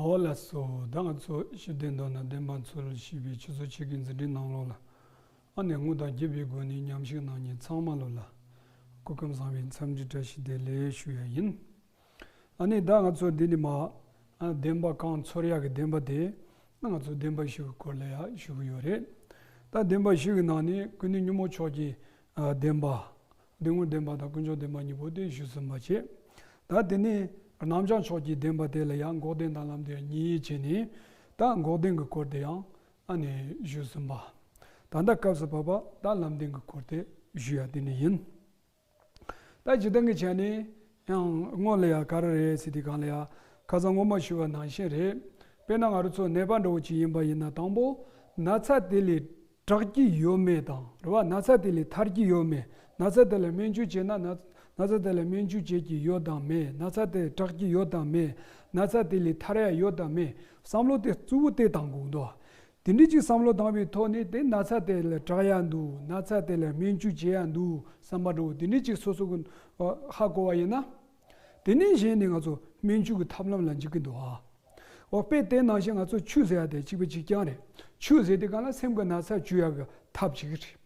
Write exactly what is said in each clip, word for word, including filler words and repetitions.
འོ་ལགས་སོ། ད་ང་ཚོ་ཞི་བདེ་མདོར་ན་བདེན་པ་འཚོལ་ཞེས་པའི་ཆུ་ཚོད་ཕྱེད་ཀའི་འཛིན་གྲྭའི་ནང་ལོགས་ལ། ཨ་ནི་དངོས་དང་བརྒྱུད་པའི་སྒོ་ནས་མཉམ་ཞུགས་གནང་མཁན་ཚང་མ་ལོ་ལ་སྐུ་ཁམས་བཟང་བའི་འཚམས་འདྲི་བཀྲ་ཤིས་བདེ་ལེགས་ཞུ་ཡ་ཡིན། ཨ་ནི་ད་ང་ཚོ་འདི་ནི་མ། ཨ་བདེན་པ་གང་འཚོལ་ཡག་གི་བདེན་པ་དེ། ང་ཚོ་བདེན་པ་བཞི་གི་སྐོར་ལ་ཡང་ཞུ་གི་ཡོད་རེད། ད་བདེན་པ་བཞི་གི་ནང་ནས་ཀུན་ནས་ཉོན་མོངས་ཕྱོགས་ཀྱི་ཨ་བདེན་པ། སྡུག་བསྔལ་བདེན་པ་དང་ཀུན་འབྱུང་བདེན་པ་གཉིས་པོ་དེ་ཞུས་ཟིན་པ་བྱས། ད་དེ་ནས་རྣམ་བྱང་ཕྱོགས་ཀྱི་བདེན་པ་དེ་ལ་ཡང་འགོག་བདེན་དང་ལམ་བདེན་གཉིས་བྱས་ནས། ད་འགོག་བདེན་གྱི་སྐོར་དེ་ཡང་ཨ་ནི་ཞུས་ཟིན་པ། ད་ལྟ་སྐབས་སུ་བབ་པ་ད་ལམ་བདེན་གྱི་སྐོར་དེ་ཞུ་ཡ་དེ་ནི་ཡིན། ད་སྤྱིར་བཏང་གི་ཆ་ནས་ཡང་སྔོན་ལ་ཡ་ག་རེ་རེད་ཟེར་དུས་སྒང་ལ་ཡ་ཁ་སང་སྔོན་མ་ཞུས་པ་ནང་བཞིན་རེད། དཔེར་ན་ང་རང་ཚོ་ནད་པ་འདྲ་བོ་ཅིག་ཡིན་པ་ཡིན་ན། དང་པོ་ན་ཚ་དེ་ལས་དྲག་གི་ཡོད་མེད་དང་རེད་བ། ན་ཚ་དེ་ལས་ཐར་གྱི་ཡོད་མེད། ན་ཚ་དེ་ལ་སྨན་བཅོས་བྱས་ན་ན་ན་ཚ་དེ་ལ་སྨན་བཅོས་བྱེད་ཀྱི་ཡོད་དང་མེད། ན་ཚ་དེ་དྲག་གི་ཡོད་དང་མེད། ན་ཚ་དེ་ལས་ཐར་ཡ་ཡོད་དང་མེད། བསམ་བློ་དེ་གཙོ་བོ་དེ་བཏང་དགོས་འདུག་དེ་འདྲའི་ཅིག་བསམ་བློ་བཏང་བའི་ཐོག་ནས་དེ་ན་ཚ་དེ་ལ་དྲག་ཡ་འདུག་ན་ཚ་དེ་ལ་སྨན་བཅོས་བྱེད་ཡ་འདུག་བསམ་པ་འདྲ་བོ་དེ་འདྲའི་ཅིག་སོ་སོ་གི་ཧ་གོ་བ་ཡིན་ན། དེ་ནས་གཞན་ནས་ང་ཚོ་སྨན་བཅོས་ཀྱི་ཐབས་ལམ་ལ་འཇུག་གི་འདུག་ཨ། འོ་དཔེ་དེ་ནང་བཞིན་ང་ཚོ་ཆུ་ཟེར་ཡ་དེ་གཅིག་པ་གཅིག་རྐྱང་རེད། ཆུ་ཟེར་དུས་སྒང་ལ་སེམས་ཀྱི་ན་ཚ་བཅོས་ཡ་གི་ཐབས་གཅིག་རེད།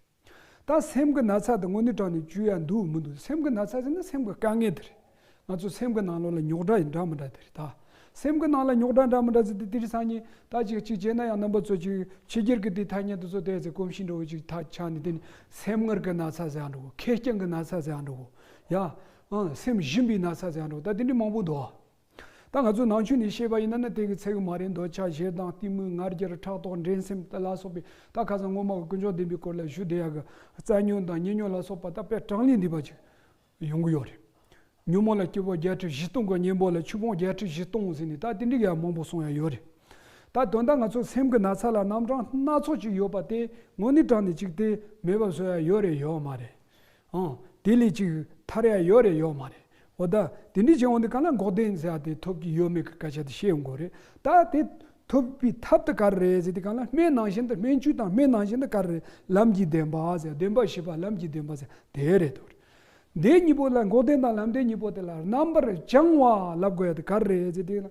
ད་སེམས་ཀྱི་ན་ཚ་དེ་དངོས་གནས་དྲང་ནས་བཅོས་ཡ་འདུག་མི་འདུག་སེམས་ཀྱི་ན་ཚ་ཟེར་ན་སེམས་ཀྱི་དཀའ་ངལ་དེ་རེད། ང་ཚོ་སེམས་ཀྱི་ནང་ལོགས་ལ་རྙོག་དྲ་འདྲ་མི་འདྲ་དེ་རེད་ད། སེམས་ཀྱི་ནང་ལ་རྙོག་དྲ་འདྲ་མི་འདྲ་ཟེར་དུས་དེ་རིང་སང་ཉིན་ད་ཅིག་ཅིག་བྱས་ན་ཡང་རྣམ་པ་ཚོ་ཅིག་ཕྱི་རྒྱལ་གྱི་དེ་ཐ་སྙད་དེ་ཚོ་དེ་ཚོ་གོམས་གཤིས་འདྲ་བོ་ཅིག་ཐག་ཆགས་ནས། དེ་ནི་སེམས་ངར་གྱི་ན་ཚ་ཟེར་ཡ་འདྲ་བོ། ཁེར་རྐྱང་གི་ན་ཚ་ཟེར་ཡ་འདྲ་བོ། ཡ། ཨང་སེམས་ཞུམ་པའི་ན་ཚ་ཟེར་ཡ་འདྲ་བོ། ད་དེ་འདྲའི་མང་པོ་འདུག་ད་ང་ཚོ་ནང་ཆོས་ནས་བཤད་པ་ཡིན་ན་ནི་དེ་གི་ཚད་གི་མ་རེད། འདོད་ཆགས་ཞེ་སྡང་གཏི་མུག་ང་རྒྱལ་ཕྲག་དོག་འགྲན་སེམས་དེ་ལ་སོགས་པའི་ད་ཁ་སང་སྔོན་མ་གི་ཀུན་འབྱུང་བདེན་པའི་སྐོར་ལ་ཞུ་བསྡད་ཡ་གི་རྩ་ཉོན་དང་ཉེ་ཉོན་ལ་སོགས་པ་ད་དཔེ་གྲངས་ལས་འདས་པ་ཅིག་ཡོང་གི་ཡོད་རེད། ཉོན་མོངས་ལ་སྐྱེ་བོ་བརྒྱད་ཁྲི་བཞི་སྟོང་གི་གཉེན་པོ་ལ་ཆོས་སྤོང་བརྒྱད་ཁྲི་བཞི་སྟོང་ཟེར་ནས་ད་དེ་འདྲ་གི་ཡ་མང་པོ་གསུང་ཡ་ཡོད་རེད། ད་དོན་དག་ང་ཚོ་སེམས་ཀྱི་ན་ཚ་ལ་རྣམ་གྲངས་སྣ་ཚོགས་ཅིག་ཡོད་པ་དེ་དངོས་གནས་དྲང་ནས་ཅིག་དེ་མེད་པ་བཟོ་ཡ་ཡོད་རེད་ཡོད་མ་རེད། ཨང་། དེ་ལས་ཅིག་ཐར་ཡ་ཡོད་རེད་ཡོད་མ་རེད། འོ་ད་དེ་འདྲ་བྱས་འོང་དུས་སྒང་ལ་འགོག་བདེན་ཟེར་ཡ་དེ་ཐོབ་ཀྱི་ཡོད་མེད་ཀྱི་སྐད་ཆ་དེ་བཤད་ཡོང་གི་རེད། ད་དེ་ཐོབ་པའི་ཐབས་དེ་ག་རེ་རེད་ཟེར་དུས་སྒང་ལ་སྨན་ནང་བཞིན་དུ་སྨན་བཅོས་དང་སྨན་ནང་བཞིན་དུ་ག་རེ་རེད། ལམ་གྱི་བདེན་པ་ཟེར། བདེན་པ་བཞི་པ་ལམ་གྱི་བདེན་པ་ཟེར་དེ་རེད་དོ། འདི་གཉིས་པོ་ལ་འགོག་བདེན་དང་ལམ་བདེན་གཉིས་པོ་དེ་ལ་རྣམ་པར་བྱང་བ་ལབ་དགོས་ཡ་དེ་ག་རེ་རེད་ཟེར་དུས་སྒང་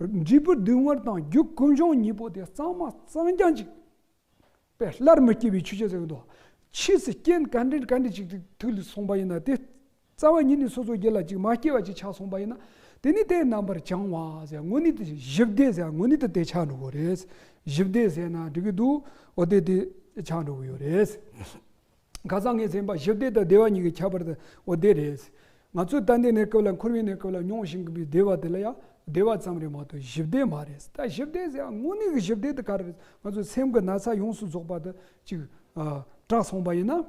ལ་འབྲས་བུ་སྡུག་བསྔལ་དང་རྒྱུ་ཀུན་འབྱུང་གཉིས་པོ་དེ་གཙང་མ་གཙང་རྐྱང་ཅིག་དཔེ་སླར་མི་སྐྱེ་བའི་ཆོས་ཅན་ཟེར་གི་འདུག་ཕྱིས་སུ་རྐྱེན་ག་འདྲ་ག་འདྲ་ཅིག་ཐུག་ལ་སོང་པ་ཡིན་ན་དེ་རྩ་བ་ཉིད་ནས་སོ་སོ་རྒྱུད་ལ་ཅིག་མ་སྐྱེ་བ་ཅིག་ཆགས་སོང་པ་ཡིན་ན། དེ་ནི་དེ་རྣམ་པར་བྱང་བ་ཟེར། དངོས་གནས་དེ་ཞི་བདེ་ཟེར། དངོས་གནས་དེ་དེ་ཆགས་འགྲོ་གི་རེད། ཞི་བདེ་ཟེར་ན་འགྲིག་གི་འདུག་འོ་དེ་དེ་ཆགས་འགྲོ་གི་ཡོད་རེད། ཁ་སང་ངས་ཟེར་བ་ཞི་བདེ་དང་བདེ་བ་གཉིས་ཀྱི་ཁྱད་པར་དེ་འོ་དེ་རེད། ང་ཚོས་ད་ལྟའི་གནས་སྐབས་ལ་འཁོར་བའི་གནས་སྐབས་ལ་མྱོང་བཞིན་པའི་བདེ་བ་དེ་ལ་ཡང་བདེ་བ་ཙམ་རེད་མ་གཏོགས་ཞི་བདེ་མ་རེད། ད་ཞི་བདེ་ཟེར་ཡ་དངོས་གནས་ཀྱི་ཞི་བདེ་དེ་ག་རེ་རེད། ང་ཚོའི་སེམས་ཀྱི་ན་ཚ་ཡོངས་སུ་རྫོགས་པ་དེ་ཅིག་ཨ་དྲག་སོང་པ་ཡིན་ན།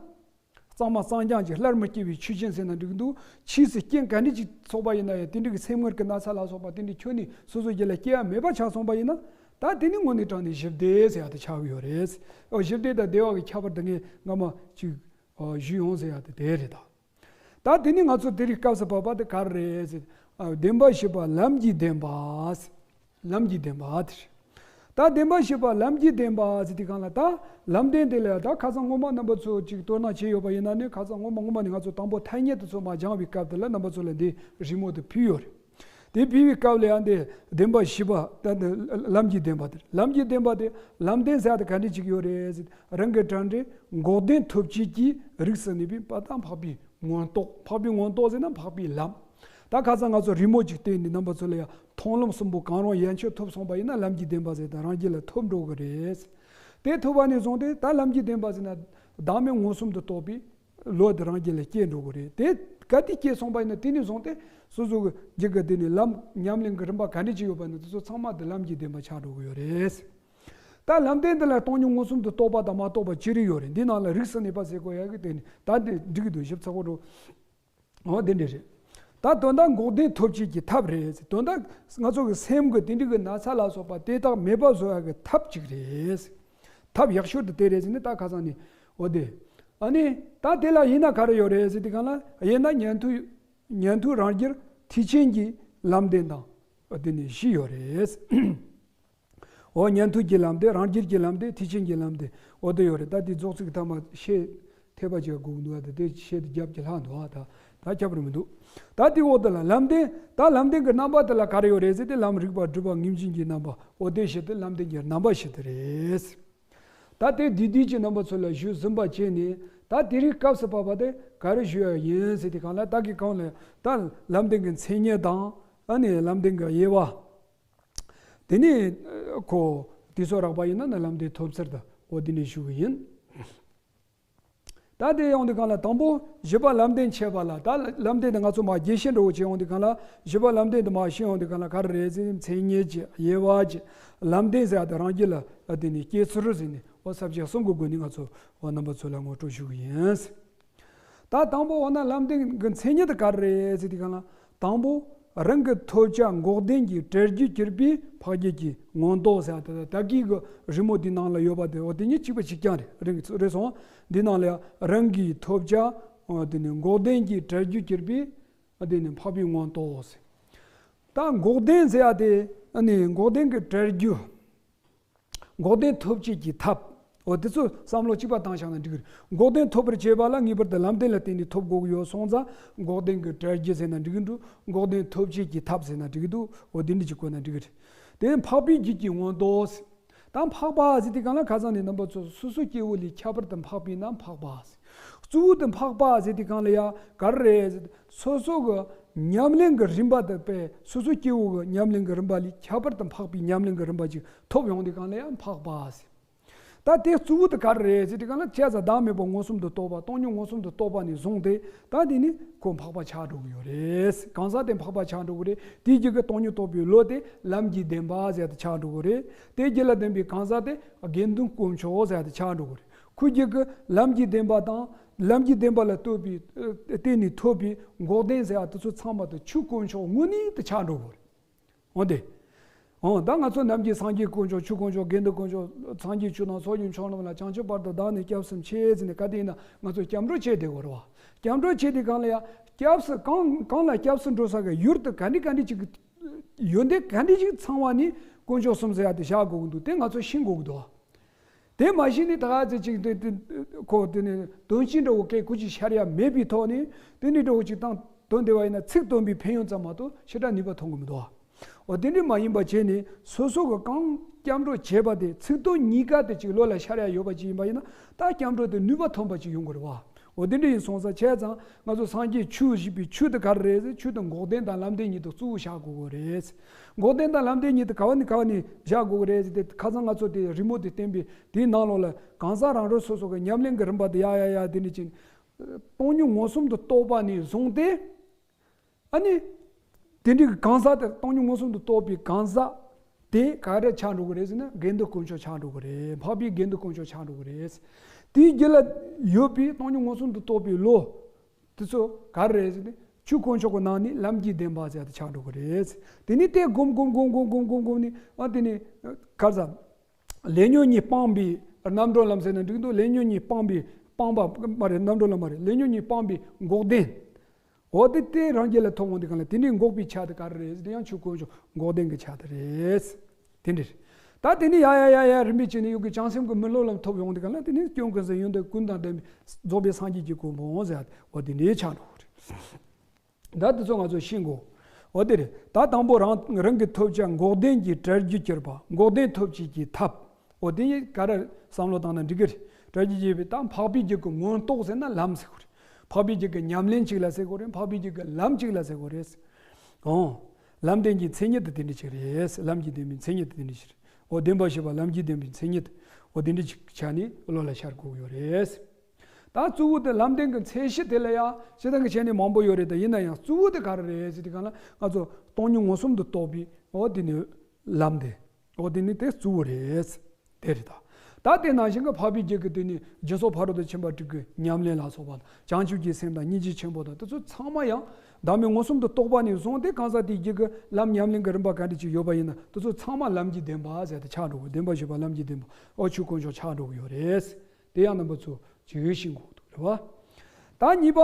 གཙང་མ་གཙང་རྐྱང་ཅིག་སླར་མི་སྐྱེ་བའི་ཆོས་ཅན་ཟེར་ན་འགྲིག་འདུག་ཕྱིས་སུ་རྐྱེན་ག་འདྲ་ཅིག་ཚོགས་པ་ཡིན་ན་ཡང་དེ་འདྲ་གི་སེམས་ངར་གྱི་ན་ཚ་ལ་སོགས་པ་དེ་འདྲ་ཁྱོན་ནས་སོ་སོའི་རྒྱུད་ལ་སྐྱེ་ཡ་མེད་པ་ཆགས་སོང་པ་ཡིན་ན། ད་དེ་ནི་དངོས་གནས་དྲང་ནས་ཞི་བདེ་ཟེར་ཡ་དེ་ཆགས་ཀྱི་ཡོད་རེད། ཨོ་ཞི་བདེ་དང་བདེ་བ་གི་ཁྱད་པར་དེ་ངས་སྔ་མ་ཅིག་ཨ་ཞུས་ཡོང་ཟེར་ཡ་དེ་དེ་རེད་ད། ད་དེ་ནི་ང་ཚོ་དེ་རིང་སྐབས་སུ་བབ་པ་དེ་ག་རེ་རེད་ཟེར། ཨ་བདེན་པ་བཞི་པ་ལམ་གྱི་བདེན་པ། ལམ་གྱི་བདེན་པ་དེ་རེད། ད་བདེན་པ་བཞི་པ་ལམ་གྱི་བདེན་པ་ཟེར་དུས་སྒང་ལ་ད་ལམ་བདེན་དེ་ལ་ད་ཁ་སང་སྔོན་མ་རྣམ་པ་ཚོ་ཅིག་དོ་སྣང་བྱས་ཡོད་པ་ཡིན་ན་ནི། ཁ་སང་སྔོན་མ་སྔོན་མ་ནས་ང་ཚོ་དང་པོ་ཐ་སྙད་དེ་ཚོ་མར་སྦྱངས་པའི་སྐབས་དེ་ལ་རྣམ་པ་ཚོ་ལ་འདི་རི་མོ་དེ་ཕུལ་ཡོད་རེད། དེ་ཕུལ་བའི་སྐབས་ལ་ཡང་འདི་བདེན་པ་བཞི་པ་ད་འདི་ལམ་གྱི་བདེན་པ་དེ་རེད། ལམ་གྱི་བདེན་པ་དེ་ལམ་བདེན་ཟེར་ཡ་དེ་ག་འདྲ་ཅིག་ཡོད་རེད་ཟེར། རང་གི་དྲན་འདྲེན་འགོག་བདེན་ཐོབ་བྱེད་ཀྱི་རིགས་སུ་གནས་པའི་པ་དང་འཕགས་པའི་མངོན་རྟོགས། འཕགས་པའི་མངོན་རྟོགས་ཟེར་ན་འཕགས་པའི་ལམ། ད་ཁ་སང་ང་ཚོ་རི་མོ་ཅིག་བསྟན་ནས་རྣམ་པ་ཚོ་ལ་ཡང་མཐོང་ལམ་གསུམ་པོ་གང་རུང་ཡན་ཆད་ཐོབ་སོང་པ་ཡིན་ན་ལམ་གྱི་བདེན་པ་ཟེར་དེ་རང་རྒྱུད་ལ་ཐོབ་འགྲོ་གི་རེད། དེ་ཐོབ་པ་ནས་བཟུང་སྟེ་ད་ལམ་གྱི་བདེན་པ་ཟེར་ན་བདག་མེད་མངོན་སུམ་དུ་རྟོགས་པའི་བློ་དེ་རང་རྒྱུད་ལ་སྐྱེ་འགྲོ་གི་རེད། དེ་ག་དུས་སྐྱེས་སོང་པ་ཡིན་ན་དེ་ནས་བཟུང་སྟེ་སོ་སོ་གི་རྒྱུད་ཀྱི་དེ་ནས་ལམ་ཉམས་ལེན་གྱི་རིམ་པ་ག་འདྲ་ཅིག་ཡོད་པ་ན་དེ་ཚོ་ཚང་མ་དེ་ལམ་གྱི་བདེན་པ་ཆགས་འགྲོ་གི་ཡོད་རེད། ད་ལམ་བདེན་འདི་ལ་སྟོང་ཉིད་མངོན་སུམ་དུ་རྟོགས་པ་དང་མ་རྟོགས་པ་ཅི་རིགས་ཡོད་རེད། འདི་ནང་ལ་རིགས་སུ་གནས་པ་ཟེར་དགོས་ཡ་གི་དེ་ནི་ད་འདི་འགྲིག་གི་འདུག་ཞིབ་ཚགས་པོ་འགྲོ། འོ་དེ་འདྲ་རེད། ད་དོན་དག་འགོག་བདེན་ཐོབ་བྱེད་ཀྱི་ཐབས་རེད། དོན་དག་ང་ཚོ་གི་སེམས་ཀྱི་དེ་འདྲ་གི་ན་ཚ་ལ་སོགས་པ་དེ་དག་མེད་པ་བཟོ་ཡ་གི་ཐབས་ཅིག་རེད། ཐབས་ཡག་ཤོས་དེ་དེ་རེད་ཟེར་ནས་ད་ཁ་སང་ནས་འོ་དེ། ཨ་ནི་ད་དེ་ལ་དབྱེ་ན་ག་རེ་ཡོད་རེད་ཟེར་དུས་སྒང་ལ་དབྱེ་ན་ཉན་ཐོས། ཉན་ཐོས་རང་རྒྱུད་ཐེག་ཆེན་གྱི་ལམ་བདེན་དང་། འོ་དེ་ནི་བཞི་ཡོད་རེད། འོ་ཉན་ཐོས་ཀྱི་ལམ་བདེན། རང་རྒྱུད་ཀྱི་ལམ་བདེན། ཐེག་ཆེན་གྱི་ལམ་བདེན། འོ་དེ་ཡོད་རེད། ད་དེ་རྫོགས་ཚིག་ཐ་མ་ཤད་ཐེབས་པ་ཅིག་དགོས་འདུག་ཨ། ད་དེ་ཤད་དེ་རྒྱབ་ཀྱི་ལྷག་འདུག་ཨ། ད་ ད་ཁྱད་པར་མི་འདུག་ད་དེའི་འོག་དེ་ལ་ལམ་བདེན། ད་ལམ་བདེན་གྱི་རྣམ་པ་དེ་ལ་ག་རེ་ཡོད་རེད་ཟེར་ཏེ། ལམ་རིག་པ་སྒྲུབ་པ་ངེས་འབྱུང་གི་རྣམ་པ། འོ་དེ་བཞི་དེ་ལམ་བདེན་གྱི་རྣམ་པ་བཞི་དེ་རེད། ད་དེ་དེ་དུས་ཀྱི་རྣམ་པ་ཚོ་ལ་ཞུ་ཟིན་པ་བྱས་ནས། ད་དེ་རིང་སྐབས་སུ་བབ་པ་དེ་ག་རེ་ཞུ་ཡ་ཡིན་ཟེར་དུས་སྒང་ལ། ད་གི་སྒང་ལ་ད་ལམ་བདེན་གྱི་མཚན་ཉིད་དང་། ཨ་ནི་ལམ་བདེན་གྱི་དབྱེ་བ། དེ་ནས་ཁོ་དེ་ཚོ་རགས་པ་ཡིན་ན་ནི་ལམ་བདེན་ཐོབ་ཚུལ་དང་། འོ་དེ་ནས་ཞུ་གི་ཡིན། ད་དེ་ཡོང་དུས་སྒང་ལ་དང་པོ་བཞི་པ་ལམ་བདེན་འཆད་པ་ལ། ད་ལམ་བདེན་དེ་ང་ཚོ་མར་རྒྱས་བཤད་འདྲ་བོ་བྱས་ཡོང་དུས་སྒང་ལ། བཞི་པ་ལམ་བདེན་དེ་མར་ཤེས་ཡོང་དུས་སྒང་ལ་ག་རེ་རེད་ཟེར། མཚན་ཉིད་ཀྱི་དབྱེ་བ་གྱི་ལམ་བདེན་ཟེར་ཡ་དེ་རང་རྒྱུད་ལ་དེ་ནི་སྐྱེ་ཚུལ་ཟེར་ནས། འོ་ས་བཅད་གསུམ་གྱི་སྒོ་ནས་ང་ཚོ་འོ་རྣམ་པ་ཚོ་ལ་ངོ་སྤྲོད་ཞུ་གི་ཡིན། ད་དང་པོ་འོ་ན་ལམ་བདེན་གྱི་མཚན་ཉིད་དེ་ག་རེ་རེད་ཟེར་དུས་སྒང་ལ། དང་པོ་རང་གི་ཐོབ་བྱ་འགོག་བདེན་གྱི་བྲལ་རྒྱུར་གྱུར་པའི་འཕགས་རྒྱུད་ཀྱི་མངོན་རྟོགས་ཟེར་ཡ་དེ། ད་གི་གི་རི་མོ་འདི་ནང་ལ་ཡོད་པ་དེ། འོ་དེ་གཉིས་གཅིག་པ་གཅིག་རྐྱང་རེད། རང་གི་རེད་སོང་། འདི་ནང་ལ་ཡང་རང་གི་ཐོབ་བྱ་འོ་དེ་ནི་འགོག་བདེན་གྱི་བྲལ་རྒྱུར་གྱུར་པའི་འོ་དེ་ནི་འཕགས་པའི་མངོན་རྟོགས་ཟེར། ད་འགོག་བདེན་ཟེར་ཡ་དེ་ཨ་ནི་འགོག་བདེན་གྱི་བྲལ་རྒྱུ། འགོག་བདེན་ཐོབ་བྱེད་ཀྱི་ཐབས། འོ་དེ་ཚོ་བསམ་བློ་གཅིག་པ་བཏང་བཞག་ན་འགྲིག་གི་རེད། འགོག་བདེན་ཐོབ་པར་བྱེད་པ་ལ་ངེས་པར་དུ་ལམ་བདེན་ལ་བརྟེན་ནས་ཐོབ་དགོས་ཀྱི་ཡོད་སོང་ཙང་། འགོག་བདེན་གྱི་བྲལ་རྒྱུ་ཟེར་ན་འགྲིག་གི་འདུག་འགོག་བདེན་ཐོབ་བྱེད་ཀྱི་ཐབས་ཟེར་ན་འགྲིག་གི་འདུག་འོ་དེ་འདྲ་ཅིག་བཀོད་ན་འགྲིག་གི་རེད། དེ་འཕགས་པའི་རྒྱུད་ཀྱི་མངོན་རྟོགས། ད་འཕགས་པ་ཟེར་དུས་སྒང་ལ་ཁ་སང་ནས་རྣམ་པ་ཚོ་སོ་སོ་སྐྱེ་བོ་ལས་ཁྱད་པར་དུ་འཕགས་པས་ན་འཕགས་པ་ཟེར། གཙོ་བོ་དེ་འཕགས་པ་ཟེར་དུས་སྒང་ལ་ཡ་ག་རེ་རེད་ཟེར། སོ་སོ་གི་ཉམས་ལེན་གྱི་རིམ་པ་དེ་པས། སོ་སོ་སྐྱེ་བོ་གི་ཉམས་ལེན་གྱི་རིམ་པ་ལས་ཁྱད་པར་དུ་འཕགས་པའི་ཉམས་ལེན་གྱི་རིམ་པ་ཅིག་ཐོབ་ཡོང་དུས་སྒང་ལ་ཡང་འཕགས་པ་ཟེར། ད་དེ་གཙོ་བོ་དེ་ག་རེ་རེད་ཟེར་དུས་སྒང་ལ། བྱས་ཙང་བདག་མེད་པ་མངོན་སུམ་དུ་རྟོགས་པ། སྟོང་ཉིད་མངོན་སུམ་དུ་རྟོགས་པ་ནས་བཟུང་སྟེ། ད་དེ་ནི་ཁོ་འཕགས་པ་ཆགས་འགྲོ་གི་ཡོད་རེད། གང་ཟག་དེ་འཕགས་པ་ཆགས་འགྲོ་གི་རེད། དེའི་རྒྱུད་ཀྱི་སྟོང་ཉིད་རྟོགས་པའི་བློ་དེ་ལམ་གྱི་བདེན་པ་ཟེར་ཡ་དེ་ཆགས་འགྲོ་གི་རེད། དེའི་རྒྱུད་ལ་ལྡན་པའི་གང་ཟག་དེ་དགེ་འདུན་དཀོན་མཆོག་ཟེར་ཡ་དེ་ཆགས་འགྲོ་གི་རེད། ཁོའི་རྒྱུད་ཀྱི་ལམ་གྱི་བདེན་པ་དང་། ལམ་གྱི་བདེན་པ་ལ་ལྟོས་པའི་ཨ་བརྟེན་ནས་ཐོབ་པའི་འགོག་བདེན་ཟེར་ཡ་དེ་ཚོ་ཚང་མ་དེ་ཆོས་དཀོན་མཆོག་དངོས་གནས་དེ་ཆགས་འགྲོ་གི་རེད། འོ་དེ། འོ་ད་ང་ཚོ་ནམ་རྒྱུན་སངས་རྒྱས་དཀོན་མཆོག་ཆོས་དཀོན་མཆོག་དགེ་འདུན་དཀོན་མཆོག་སངས་རྒྱས་ཆོས་དང་ཚོགས་ཀྱི་མཆོག་རྣམས་ལ། བྱང་ཆུབ་བར་དུ་བདག་ནི་སྐྱབས་སུ་མཆི་ཟེར་ནས་ག་དེ་ཡིན་ན་ང་ཚོ་སྐྱབས་འགྲོ་བྱེད་བསྡད་དགོས་རེད་བ། སྐྱབས་འགྲོ་བྱེད་དུས་སྒང་ལ་ཡ་སྐྱབས་སུ་གང་གང་ལ་སྐྱབས་སུ་འགྲོ་ས་གི་ཡུལ་དེ་ག་འདྲ་ག་འདྲ་ཅིག་ཡོན་ཏན་ག་འདྲ་ཅིག་ཚང་བ་ནི་དཀོན་མཆོག་གསུམ་ཟེར་ཡ་དེ་བཞག་དགོས་ཀྱི་འདུག་དེ་ང་ཚོ་ཤེས་དགོས་ཀྱི་འདུག་དེ་མ་ཤེས་ནས་ད་ག་ཚོད་ཅིག་དེ་དེ་ཁོ་དེ་ནི་དོན་སྤྱི་འདྲ་བོ་སྐད་ཁོ་ཅིག་ཤར་ཡ་མེད་པའི་ཐོག་ནས། དེ་ནི་འདྲ་བོ་ཅིག་དང་དོན་དེ་བ་ཡིན་ན་ཚིག་དོན་པའི་ཕན་ཡོན་ཙམ་མ་གཏོགས་ཞེ་དྲག་ནུས་པ་ཐོན་གྱི་མི་འདུག་འོ་དེ་འདྲ་མ་ཡིན་པ་བྱས་ནས། སོ་སོ་གི་གང་སྐྱབས་འགྲོ་བྱས་པ་དེ་ཚིག་དོན་གཉིས་ཀ་དེ་ཅིག་བློ་ལ་ཤར་ཡ་ཡོད་པ་ཅིག་ཡིན་པ་ཡིན་ན། ད་སྐྱབས་འགྲོ་དེ་ནུས་པ་ཐོན་པ་ཅིག་ཡོང་གི་རེད་བ། འོ་དེ་འདྲ་ཡིན་སོང་ཙང་། བྱས་ཙང་ང་ཚོ་སངས་རྒྱས་ཆོས་ཞེས་པའི་ཆོས་དེ་ག་རེ་རེད་ཟེར། ཆོས་དེ་འགོག་བདེན་དང་ལམ་བདེན་གཉིས་དེ་གཙོ་བོ་བཞག་དགོས་ཀྱི་རེད། འགོག་བདེན་དང་ལམ་བདེན་གཉིས་དེ་ག་བ་ནས་ག་བ་ནས་བཞག་དགོས་ཀྱི་རེད་ཟེར་ཏེ། ཁ་སང་ང་ཚོ་དེ་རི་མོ་དེ་བསྟན་པའི་དེའི་ནང་ལོགས་ལ་གང་ཟག་རང་རང་སོ་སོ་གི་ཉམས་ལེན་གྱི་རིམ་པ་དེ་ཡ་ཡ་ཡ་དེ་འདྲ་ཅིག་སྟོང་ཉིད་མངོན་སུམ་དུ་རྟོགས་པ་ནས་བཟུང་སྟེ། ཨ་ནི། དེ་འདྲའི་གི་གང་ཟག་དེ། སྟོང་ཉིད་མངོན་སུམ་དུ་རྟོགས་པའི་གང་ཟག་དེ་ག་རེ་ཆགས་འགྲོ་གི་རེད་ཟེར་ན། དགེ་འདུན་དཀོན་མཆོག་ཆགས་འགྲོ་གི་རེད། འཕགས་པའི་དགེ་འདུན་དཀོན་མཆོག་ཆགས་འགྲོ་གི་རེད། དེའི་རྒྱུད་ལ་ཡོད་པའི་སྟོང་ཉིད་མངོན་སུམ་དུ་རྟོགས་པའི་བློ་དེ་ཚོ་ག་རེ་རེད་ཟེར་ན། ཆོས་དཀོན་མཆོག་གི་ནང་ནས་ལམ་གྱི་བདེན་པ་ཟེར་ཡ་དེ་ཆགས་འགྲོ་གི་རེད། དེ་ནས་དེ་སྒོམ་སྒོམ་སྒོམ་སྒོམ་སྒོམ་སྒོམ་སྒོམ་ནས། ཨ་དེ་ནས་ག་རེ་ཟ། ལས་ཉོན་གཉིས་སྤངས་པའི་རྣམ་གྲོལ་ལམ་ཟེར་ན་འགྲིག་འདུག་ལས་ཉོན་གཉིས་སྤངས་པའི། སྤངས་པ་མ་རེད། རྣམ་གྲོལ་ལམ་མ་རེད། ལས་ཉོན་གཉིས་སྤངས་པའི་འགོག་བདེན། འོ་དེ་དེ་རང་རྒྱུད་ལ་ཐོབ་འོང་དུས་སྒང་ལ། དེ་ནས་འགོག་པའི་ཆ་དེ་ག་རེ་རེད་ཟེར་ན། དེ་ཡང་ཆོས་དཀོན་མཆོག་འགོག་བདེན་གྱི་ཆ་དེ་རེད། དེ་འདྲ་རེད། ད་དེ་ནས་ཡ་ཡ་ཡ་ཡ་རིམ་པས་བྱས་ནས་ཡོད་གི་བྱང་སེམས་ཀྱི་མི་སློབ་ལམ་ཐོབ་ཡོང་དུས་སྒང་ལ། དེ་ནས་སྐྱོན་ཀུན་ཟད་ཡོན་ཏན་ཀུན་དང་ལྡན་པའི་རྫོགས་པའི་སངས་རྒྱས་ཀྱི་གོ་འཕང་ཟེར་ཡ། འོ་དེ་འདྲའི་ཆ་འགྲོ་གི་རེད། ད་དེ་ཚོ་ང་ཚོ་ཤེས་དགོས། འོ་དེ་རེད། ད་དང་པོ་རང་རང་གི་ཐོབ་བྱ་འགོག་བདེན་གྱི་བྲལ་རྒྱུར་གྱུར་པ། འགོག་བདེན་ཐོབ་བྱེད་ཀྱི་ཐབས། འོ་དེ་ག་རེ་བསམ་བློ་བཏང་ན་འགྲིག་གི་རེད། བྲལ་རྒྱུར་གྱུར་པའི། ད་འཕགས་པའི་རྒྱུད་ཀྱི་མངོན་རྟོགས་ཟེར་ན་ལམ་ཟེར་གི་རེད། འཕགས་པའི་རྒྱུད་ཀྱི་ཉམས་ལེན་ཅིག་ལ་ཟེར་དགོས་རེད། འཕགས་པའི་རྒྱུད་ཀྱི་ལམ་ཅིག་ལ་ཟེར་དགོས་རེད། འོ། ལམ་བདེན་གྱི་མཚན་ཉིད་དེ་དེ་འདྲ་ཅིག་རེད། ལམ་གྱི་བདེན་པའི་མཚན་ཉིད་དེ་དེ་འདྲ་ཅིག་རེད། འོ་བདེན་པ་བཞི་པ་ལམ་གྱི་བདེན་པའི་མཚན་ཉིད། འོ་དེ་འདྲ་ཅིག་ཆ་ནས་བློ་ལ་ཤར་དགོས་ཡོད་རེད། ད་གཙོ་བོ་དེ་ལམ་བདེན་གྱི་མཚན་གཞི་དེ་ལ་ཡ་སྤྱིར་བཏང་གི་ཆ་ནས་མང་པོ་ཡོད་རེད། ད་ཡིན་ན་ཡང་གཙོ་བོ་དེ་ག་རེ་རེད་ཟེར་དུས་སྒང་ལ། ང་ཚོ་སྟོང་ཉིད་མངོན་སུམ་དུ་རྟོགས་པའི། འོ་དེ་ནི་ལམ་དེ། འོ་དེ་ནི་དེ་གཙོ་བོ་རེད། དེ་རེད་ད། ད་དེ་ནང་བཞིན་གྱི་འཕགས་པའི་རྒྱུད་ཀྱི་དེ་ནི་སྦྱིན་སོགས་ཕ་རོལ་ཏུ་ཕྱིན་པ་དྲུག་གི་ཉམས་ལེན་ལ་སོགས་པ་དང་། བྱང་ཆུབ་ཀྱི་སེམས་དང་སྙིང་རྗེ་ཆེན་པོ་དང་། དེ་ཚོ་ཚང་མ་ཡང་བདག་མེད་མངོན་སུམ་དུ་རྟོགས་པ་ནས་བཟུང་སྟེ། གང་ཟག་དེའི་རྒྱུད་ཀྱི་ལམ་ཉམས་ལེན་གྱི་རིམ་པ་ག་འདྲ་ཅིག་ཡོད་པ་ཡིན་ན། དེ་ཚོ་ཚང་མ་ལམ་གྱི་བདེན་པ་ཟེར་ཏེ་ཆགས་འགྲོ་གི། བདེན་པ་བཞི་པ་ལམ་གྱི་བདེན་པ། འོ་ཆོས་དཀོན་མཆོག་ཆགས་འགྲོ་གི་ཡོད་རེད། དེ་ཡང་རྣམ་པ་ཚོ་ཅིག་ཤེས་དགོས་འདུག་རེད་བ། ད་གཉིས་པ་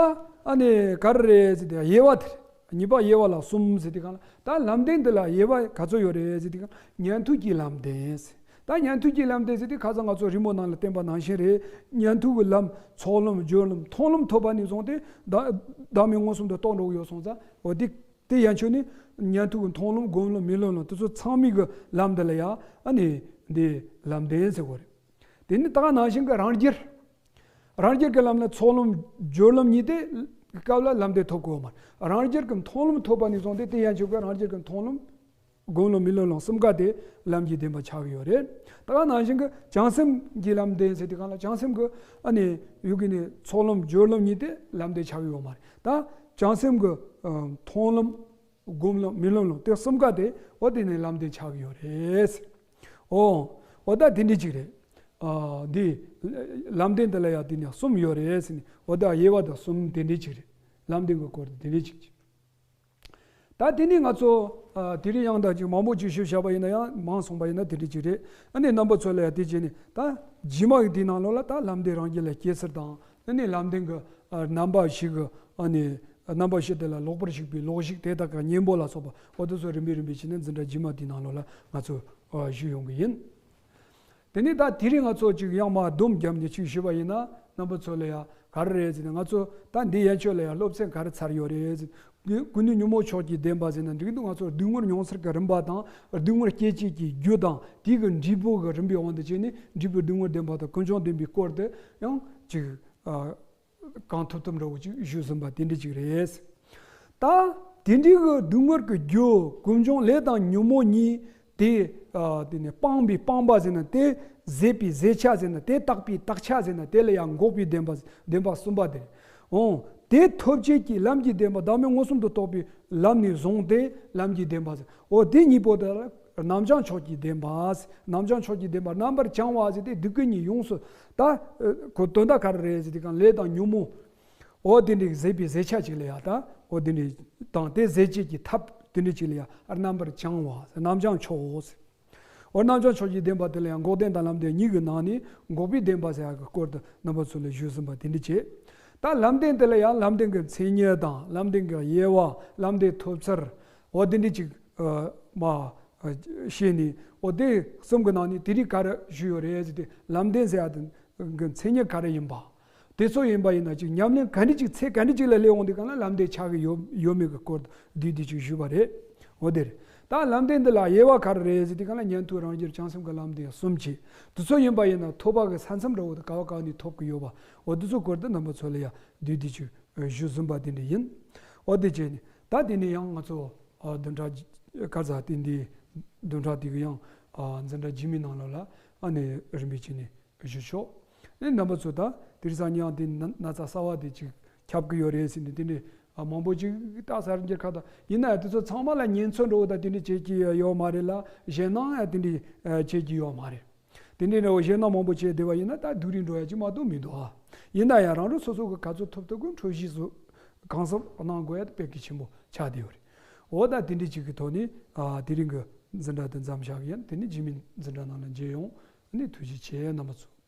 ཨ་ནི་ག་རེ་རེད་ཟེར་ཏེ། དབྱེ་བ་དེ་རེད། གཉིས་པ་དབྱེ་བ་ལ་གསུམ་ཟེར་དུས་སྒང་ལ། ད་ལམ་བདེན་འདི་ལ་དབྱེ་བ་ག་ཚོད་ཡོད་རེད་ཟེར་དུས་སྒང་། ཉན་ཐོས་ཀྱི་ལམ་བདེན་ཟེར། ད་ཉན་ཐོས་ཀྱི་ལམ་བདེན་ཟེར་དེ་ཁ་སང་ང་ཚོ་རི་མོ་ནང་ལ་བསྟན་པ་ནང་བཞིན་རེད། ཉན་ཐོས་ཀྱི་ལམ་ཚོགས་ལམ་སྦྱོར་ལམ་མཐོང་ལམ་ཐོབ་པ་ནས་བཟུང་སྟེ་བདག་བདག་མེད་མངོན་སུམ་དུ་རྟོགས་འགྲོ་གི་ཡོད་སོང་ཙང་འོ་དེ་དེ་ཡན་ཆོད་ནི་ཉན་ཐོས་ཀྱི་མཐོང་ལམ་སྒོམ་ལམ་རྨི་ལམ་ལམ་དེ་ཚོ་ཚང་མའི་གི་ལམ་འདི་ལ་ཡང་ཨ་ནི་འདི་ལམ་བདེན་ཟེར་གོ་རེད། དེ་ནི་ད་ག་ནང་བཞིན་གྱི་རང་རྒྱལ། རང་རྒྱལ་གྱི་ལམ་ལ་ཚོགས་ལམ་སྦྱོར་ལམ་གཉིས་དེ་སྐབས་ལ་ལམ་བདེན་ཐོབ་དགོས་མ་རེད། རང་རྒྱལ་གྱི་མཐོང་ལམ་ཐོབ་པ་ནས་བཟུང་སྟེ་དེ་ཡན་ཆོད་ཀྱི་རང་རྒྱལ་གྱི་མཐོང་ལམ་སྒོམ་ལམ་རྨི་ལམ་ལམ་གསུམ་ཀ་དེ་ལམ་གྱི་བདེན་པ་ཆགས་ཀྱི་ཡོད་རེད། ད་ག་ནང་བཞིན་གྱི་བྱང་སེམས་ཀྱི་ལམ་བདེན་ཟེར་དུས་གང་ལ་བྱང་སེམས་ཀྱི་ཨ་ནི་ཡུལ་གྱི་ནི་ཚོགས་ལམ་སྦྱོར་ལམ་གཉིས་དེ་ལམ་བདེན་ཆགས་ཀྱི་ཡོད་མ་རེད། ད་བྱང་སེམས་ཀྱི་ཨ་མཐོང་ལམ་སྒོམ་ལམ་རྨི་ལམ་ལམ་དེ་གསུམ་ཀ་དེ་འོ་དེ་ནི་ལམ་བདེན་ཆགས་ཀྱི་ཡོད་རེད། ཨོ། འོ་ད་དེ་འདྲ་ཅིག་རེད། ཨ། འདི། ལམ་བདེན་དེ་ལ་ཡང་དེ་ནི་གསུམ་ཡོད་རེད་ཟེར་ནས་འོ་ད་དབྱེ་བ་དང་གསུམ་དེ་འདྲ་ཅིག་རེད། ལམ་བདེན་གྱི་སྐོར་དེ་འདྲ་ཅིག་ཅིག་ད་དེ་ནི་ང་ཚོ་ཨ། དེ་རིང་ཡང་དག་ཅིག་མང་པོ་ཅིག་ཞུས་བཞག་པ་ཡིན་ན་ཡང་མང་སོང་པ་ཡིན་ན་དེ་འདྲ་ཅིག་རེད། ཨ་ནི་རྣམ་པ་ཚོ་ལ་ཡང་དེ་བྱས་ནས་ད་རྗེས་མ་གི་དེའི་ནང་ལོགས་ལ་ད་ལམ་བདེན་རང་རྒྱལ་ལ་སྐྱེ་ཚུལ་དང་ཨ་ནི་ལམ་བདེན་གྱི་ཨ། རྣམ་པ་བཞི་གི་ཨ་ནི་རྣམ་པ་བཞི་དེ་ལ་ལོག་པར་ཞུགས་པའི་ལོག་ཞུགས་དེ་དག་གི་གཉེན་པོ་ལ་སོགས་པ་འོ་དེ་ཚོ་རིམ་པས་རིམ་པས་བྱས་ནས་འཛིན་གྲྭ་རྗེས་མ་དེའི་ནང་ལོགས་ལ་ང་ཚོ་ཨ། ཞུས་ཡོང་གི་ཡིན། དེ་ནས་ད་དེ་རིང་ང་ཚོ་ཅིག་ཡང་མར་སྡོམ་བརྒྱབ་ནས་ཅིག་ཞུས་པ་ཡིན་ན་རྣམ་པ་ཚོ་ལ་ཡང་ག་རེ་རེད་ཟེར་ན་ང་ཚོ་ད་འདི་ཡན་ཆོད་ལ་ཡང་སློབ་ཚན་ག་རེ་ཚར་ཡོད་རེད་ཟེར། སྐུ་སྐུ་ནུས་ཉོན་མོངས་ཕྱོགས་ཀྱི་བདེན་པ་ཟེར་ན་འགྲིག་འདུག་ང་ཚོ་སྡུག་བསྔལ་མྱོང་ཚུལ་གྱི་རིམ་པ་དང་སྡུག་བསྔལ་སྐྱེད་བྱེད་ཀྱི་རྒྱུ་དང་དེ་གི་འབྲས་བུ་གི་རིམ་པའི་དབང་དུ་བྱས་ནས་འབྲས་བུ་སྡུག་བསྔལ་བདེན་པ་དང་ཀུན་འབྱུང་བདེན་པའི་སྐོར་དེ་ཡང་ཅིག་ཨ། གང་ཐུབ་ཐུབ་འདྲ་བོ་ཅིག་ཞུས་ཟིན་པ་དེ་འདྲ་ཅིག་རེད། ད་དེ་འདྲའི་གི་སྡུག་བསྔལ་གྱི་རྒྱུ་ཀུན་འབྱུང་ལས་དང་ཉོན་མོངས་གཉིས་དེ་ཨ། དེ་ནས་སྤངས་པའི་སྤངས་པ་ཟེར་ན་དེ་ཟད་པའི་ཟད་ཆ་ཟེར་ན་དེ་དག་པའི་དག་ཆ་ཟེར་ན་དེ་ལ་ཡང་འགོག་པའི་བདེན་པ་བདེན་པ་གསུམ་པ་དེ་རེད། འོང་དེ་ཐོབ་བྱེད་ཀྱི་ལམ་གྱི་བདེན་པ་བདག་མེད་མངོན་སུམ་དུ་རྟོགས་པའི་ལམ་ནས་བཟུང་སྟེ་ལམ་གྱི་བདེན་པ་ཟེར། འོ་དེ་གཉིས་པོ་དེ་ལ་རྣམ་བྱང་ཕྱོགས་ཀྱི་བདེན་པ། རྣམ་བྱང་ཕྱོགས་ཀྱི་བདེན་པ་རྣམ་པར་བྱང་བ་ཟེར་ཏེ་སྡུག་བསྔལ་གཉིས་ཡོངས་སུ་ད་ཁོ་དོན་དག་ག་རེ་རེད་ཟེར་དུས་གང་ལས་དང་ཉོན་མོངས། འོ་དེ་འདྲའི་ཟད་པའི་ཟད་ཆ་ཅིག་ལ་ཡང་ད་འོ་དེ་འདྲའི་དང་དེ་ཟད་བྱེད་ཀྱི་ཐབས་དེ་འདྲ་ཅིག་ལ་ཡང་རྣམ་པར་བྱང་བ་རྣམ་བྱང་ཕྱོགས། འོ་རྣམ་བྱང་ཕྱོགས་ཀྱི་བདེན་པ་དེ་ལ་ཡང་འགོག་བདེན་དང་ལམ་བདེན་གཉིས་ཀྱི་ནང་ནས་འགོག་པའི་བདེན་པ་ཟེར་ཡག་གི་སྐོར་དུ་རྣམ་པ་ཚོ་ལ་ཞུས་ཟིན་པ་དེ་འདྲ་བྱས། ད་ལམ་བདེན་དེ་ལ་ཡང་ལམ་བདེན་གྱི་མཚན་ཉིད་དང་ལམ་བདེན་གྱི་དབྱེ་བ་ལམ་བདེན་ཐོབ་ཚུལ་འོ་དེ་འདྲ་ཅིག་མ་བཤད་ནས་འོ་དེ་གསུམ་གྱི་ནང་ནས་དེ་རིགས་ག་རེ་ཞུས་ཡོད་རེད་ཟེར་ཏེ་ལམ་བདེན་ཟེར་ཡག་དེ་གི་མཚན་ཉིད་ག་རེ་ཡིན་པ། དེ་ཚོ་ཡིན་པ་ཡིན་ན་ཅིག་ཉམས་ལེན་ག་འདྲ་ཅིག་ཚེ་ག་འདྲ་ཅིག་ལ་སླེབས་འོང་དུས་གང་ལ་ལམ་བདེན་ཆགས་ཀྱི་ཡོད་ཡོད་མེད་ཀྱི་སྐོར་བསྡུས་ཏེ་ཅིག་ཞུས་པ་རེད། འོ་དེ་རེད། ད་ལམ་བདེན་འདི་ལ་དབྱེ་བ་ག་རེ་རེད་ཟེར་དུས་གང་ལ་ཉན་ཐོས་རང་རྒྱལ་བྱང་སེམས་ཀྱི་ལམ་བདེན་གསུམ་བྱས། དེ་ཚོ་ཡིན་པ་ཡིན་ན་ཐོབ་པ་གི་ས་མཚམས་འདྲ་བོ་དེ་ག་བ་ག་ནས་ཐོབ་ཀྱི་ཡོད་པ་འོ་དེ་ཚོ་སྐོར་དུ་རྣམ་པ་ཚོ་ལ་ཡང་བསྡུས་ཏེ་ཅིག་ཞུས་ཟིན་པ་དེ་འདྲ་ཡིན། འོ་དེ་བྱས་ནས་ད་དེ་ནས་ཡང་ང་ཚོ་བདུན་ཕྲག་ག་ཚ་དེ་འདི་བདུན་ཕྲག་དེ་གི་ཡང་འཛིན་གྲྭ་རྗེས་མའི་ནང་ལོགས་ལ་ཨ་ནི་རིམ་པས་བྱས་ནས། ཞུ་ཆོག་ཨེ་རྣམ་པ་ཚོ་ད་དེ་རིང་སང་ཉིན་དེ་ན་ན་ཚ་གསར་བ་དེ་ཅིག་ཁྱབ་ཀྱི་ཡོད་རེད་ཟེར་ནས་དེ་འདྲའི་ཨ་མང་པོ་ཅིག་ད་གསར་འགྱུར་ཁག་ད་ཡིན་ན་ཡང་དེ་ཚོ་ཚང་མ་ལ་ཉེན་ཚོར་འགྲོ་བ་ད་དེ་འདྲའི་བྱེད་ཀྱི་ཡོད་མ་རེད་ལ་ཞེད་སྣང་ཡང་དེ་འདྲའི་ཨ་བྱེད་ཀྱི་ཡོད་མ་རེད། དེ་འདྲའི་འདྲ་བོ་ཞེད་སྣང་མང་པོ་བྱས་བསྡད་པ་ཡིན་ན་ད་སྡུག་རུས་འགྲོ་ཡ་ཅིག་མ་གཏོགས་མི་འདུག་ཨ། ཡིན་ན་ཡང་རང་རང་སོ་སོ་གི་ག་ཚོད་ཐུབ་ཐུབ་ཀྱི་འཕྲོད་བཞེས་སུ་གང་ཟབ་གནང་དགོས་ཡ་དེ་དཔེ་གལ་ཆེན་པོ་ཆགས་བསྡད་ཡོད་རེད། འོ་ད་དེ་འདྲའི་ཅིག་གི་ཐོག་ནས་ཨ་དེ་རིང་གི་འཛིན་གྲྭ་དེ་མཚམས་བཞག་གི་ཡིན། དེ་ནས་རྗེས་མའི་འཛིན་གྲྭ་ནང་ལ་མཇལ་ཡོང་། ཨ་ནི་ཐུགས་རྗེ་ཆེ་རྣམ་པ་ཚོ།